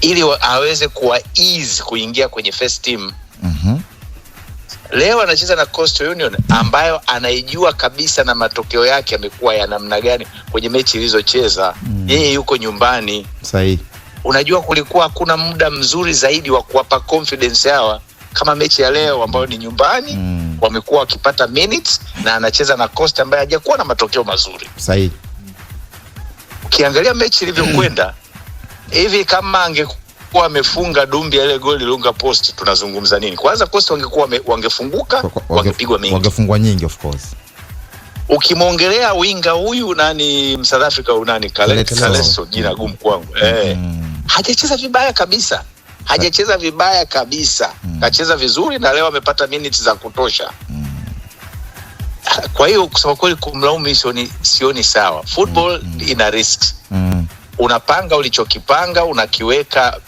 Ili aweze kuwa ease kuingia kwenye first team. Leo anacheza na Coastal Union ambayo anaijua kabisa na matokeo yake yamekuwa ya namna gani kwenye mechi ilizocheza. Yeye yuko nyumbani. Sahihi. Unajua, kulikuwa hakuna muda mzuri zaidi wa kuwapa confidence hawa kama mechi ya leo ambayo ni nyumbani. Wamekuwa wakipata minutes na anacheza na Coast ambaye hajakuwa na matokeo mazuri. Ukiangalia mechi ilivyokwenda hivi, kama angekuwa amefunga Dumbia ile goli lunga post, tunazungumza nini? Kwanza Coast wangekuwa wangefunguka, wangepigwa mengi. Wangefungwa nyingi, of course. Ukimwongelea winga huyu nani, South Africa huyu nani, Kaleso. Kaleso, jina gumu kwangu, hajacheza vibaya kabisa, hajacheza vibaya kabisa. Kacheza vizuri na leo amepata minutes za kutosha. Kwa hiyo kusema kweli, kumlaumu sioni sawa. Football ina risks. Unapanga ulichokipanga, unakiweka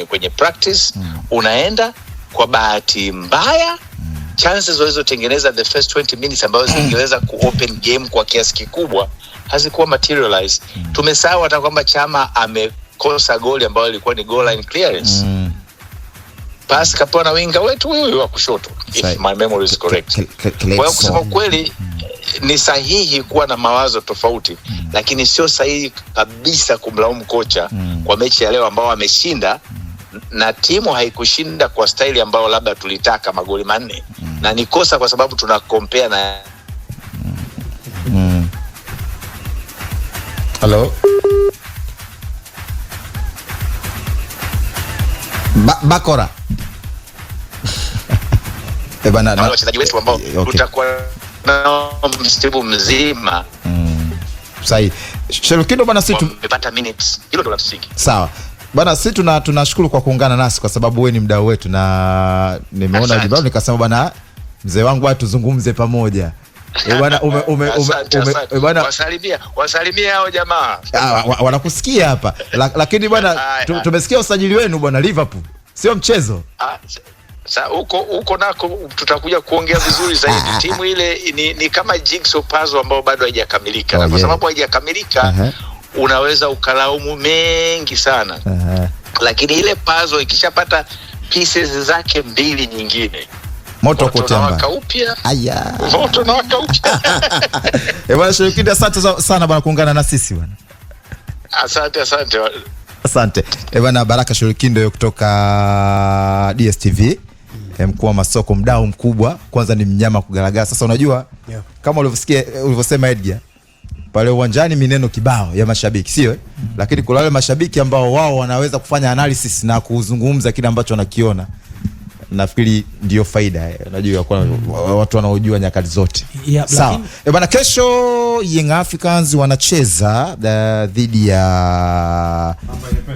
kwenye practice, unaenda kwa bahati mbaya chances walizotengeneza the first 20 minutes ambazo zingeweza ku open game kwa kiasi kikubwa hazikuwa materialize. Tumesahau hata kwamba Chama amekosa goli ambayo ilikuwa ni goal line clearance. Pass kapewa na winga wetu huyu wa kushoto, if my memory is correct. Kwa hiyo kusema kweli, ni sahihi kuwa na mawazo tofauti, lakini sio sahihi kabisa kumlaumu kocha kwa mechi ya leo ambao ameshinda na timu haikushinda kwa staili ambayo labda tulitaka magoli 4. Na ni kosa kwa sababu tuna compare na Hello? Bakora. Bana, na wachezaji wetu ambao tutakuwa nao msimu mzima. Sahihi. Sherukindo bana, sisi wamepata minutes. Hilo ndo la msingi. Sawa. Bana, sisi tunashukuru kwa kuungana nasi kwa sababu wewe ni mdau wetu na nimeona ujumbe nikasema bana mzee wangu watu tuzungumze pamoja. Bana, ume, ume, ume, Asante, ume, asante. bana, Wasalimia hao jamaa. Wanakusikia hapa. Lakini bana, tumesikia usajili wenu bwana Liverpool. Sio mchezo. Huko nako tutakuja kuongea vizuri zaidi. Timu ile ni kama jigsaw puzzle ambayo bado haijakamilika. Na kwa sababu haijakamilika, unaweza ukalaumu mengi sana. Lakini ile puzzle ikishapata pieces zake mbili nyingine, Moto moto kutemba. unawaka upya. Aya. Moto unawaka upya. Bwana Sherukindo, asante sana bwana kuungana na sisi bwana. Asante, asante. Asante. Bwana Baraka Sherukindo kutoka DSTV. Mkuu wa masoko, mdau mkubwa, kwanza ni mnyama kugaragara. Sasa unajua, kama ulivyosema Edgar, pale uwanjani mineno kibao ya mashabiki, sio? Lakini kuna wale mashabiki ambao wao wanaweza kufanya analysis na kuzungumza kile ambacho wanakiona. Nafikiri ndio faida. Unajua kwa watu wanaojua nyakati zote. Sawa. Lakini Bana, kesho Young Africans wanacheza dhidi ya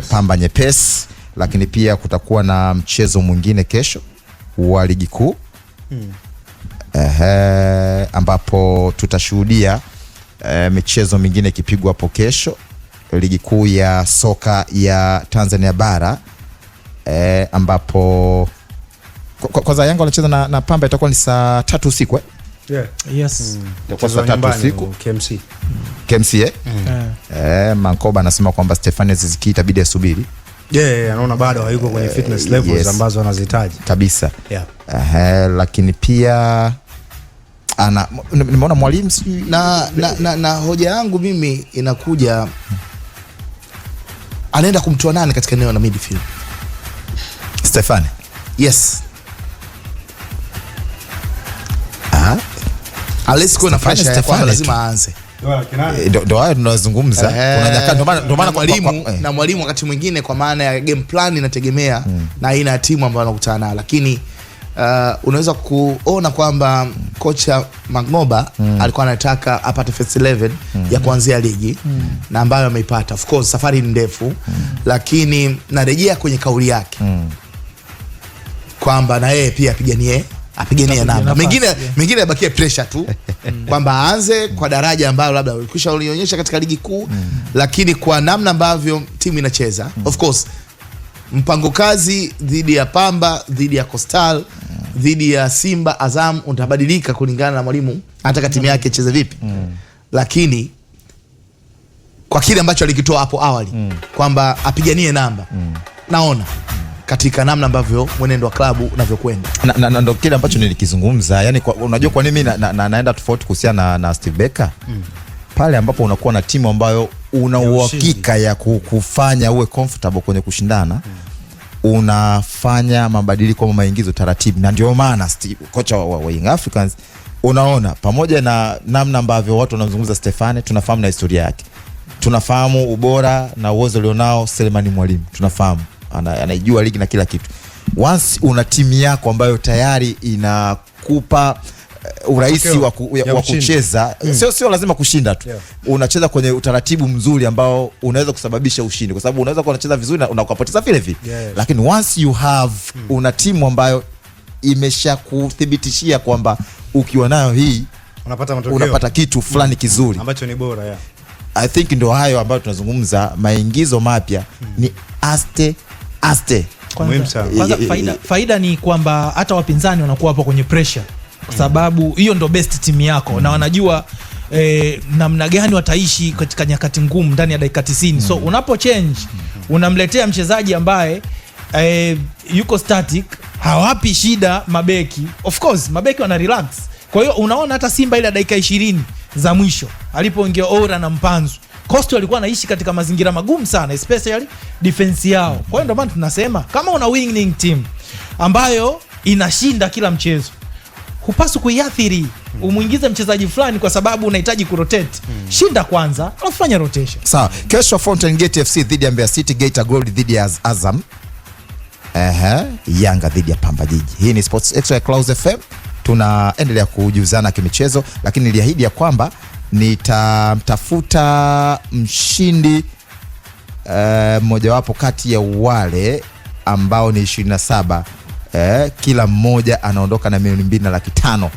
Pamba Nyepesi, lakini pia kutakuwa na mchezo mwingine kesho wa ligi kuu. Ambapo tutashuhudia michezo mingine ikipigwa hapo kesho, ligi kuu ya soka ya Tanzania bara, ambapo kwanza Yanga wanacheza na Pamba, itakuwa ni saa 3 usiku? Yeah. Yes. Itakuwa Mchezo saa wa 3 nyumbani, usiku. KMC. KMC? Mankoba anasema kwamba Stephane Aziz Ki itabidi asubiri. Yeah, anaona bado hayuko kwenye fitness levels ambazo anazihitaji. Kabisa. Lakini pia nimeona mwalimu sijui Na hoja yangu mimi inakuja, anaenda kumtoa nani katika eneo la midfield? Stephane. Yes. Unless kuna Stephane, pressure ya kwamba Stephane lazima tu. aanze. Ndio hayo tunazungumza. Kuna nyakati ndio maana Na mwalimu wakati mwingine kwa maana ya game plan inategemea na aina ya timu ambayo anakutana nayo, lakini unaweza kuona kwamba kocha Mangoba alikuwa anataka apate first 11 ya kuanzia ligi na ambayo ameipata. Of course safari ni ndefu, lakini narejea kwenye kauli yake kwamba na yeye pia apiganie Apiganie namba. nafasi, Mengine yeah. yabakie pressure tu kwamba aanze kwa daraja ambalo labda ulikwisha ulionyesha katika ligi kuu, lakini kwa namna ambavyo timu inacheza, of course mpango kazi dhidi ya Pamba, dhidi ya Coastal, dhidi ya Simba, Azam utabadilika kulingana na mwalimu anataka timu yake icheze vipi. Lakini Kwa kile ambacho alikitoa hapo awali kwamba apiganie namba, naona katika namna ambavyo mwenendo wa klabu unavyokwenda. Na ndo kile ambacho nilikizungumza, yani unajua kwa nini mimi naenda tofauti kuhusiana na Steve Barker? Pale ambapo unakuwa na timu ambayo una Ya uhakika ya kufanya uwe comfortable kwenye kushindana, unafanya mabadiliko ama maingizo taratibu, na ndio maana kocha wa Young Africans, unaona pamoja na namna ambavyo watu wanamzungumza Stefane, tunafahamu na historia yake, tunafahamu ubora na uwezo ulionao Selemani Mwalimu, tunafahamu anaijua ligi na kila kitu. Once una timu yako ambayo tayari inakupa urahisi Matokeo ya wa ushindi. kucheza, sio lazima kushinda tu, unacheza kwenye utaratibu mzuri ambao unaweza kusababisha ushindi, kwa sababu unaweza kuwa unacheza vizuri na ukapoteza vile vile, lakini once you have una timu ambayo imeshakuthibitishia kwamba ukiwa nayo hii unapata matokeo unapata kitu fulani kizuri ambacho ni bora, yeah. I think ndio hayo ambayo tunazungumza, maingizo mapya ni aste aste. Muhimu sana. Kwanza faida ni kwamba hata wapinzani wanakuwa hapo kwenye pressure kwa sababu hiyo ndo best timu yako na wanajua namna gani wataishi katika nyakati ngumu ndani ya dakika 90. So unapo change unamletea mchezaji ambaye yuko static, hawapi shida mabeki. Of course mabeki wana relax. Kwa hiyo unaona hata Simba ile ya dakika 20 za mwisho alipoingia Oura na Mpanzu, Coastal walikuwa anaishi katika mazingira magumu sana, especially defense yao. Kwa hiyo ndio maana tunasema kama una winning team ambayo inashinda kila mchezo, hupaswi kuiathiri umwingize mchezaji fulani kwa sababu unahitaji kurotate. Shinda kwanza, alafu fanya rotation. Sawa, kesho Fountain Gate FC dhidi ya Mbeya City, Geita Gold dhidi ya Azam. Ehe, Yanga dhidi ya Pamba Jiji. Hii ni Sports Extra ya Clouds FM. Tunaendelea kujuzana kimichezo, lakini niliahidi ya kwamba nitamtafuta mshindi mmojawapo kati ya wale ambao ni 27, kila mmoja anaondoka na 2,500,000.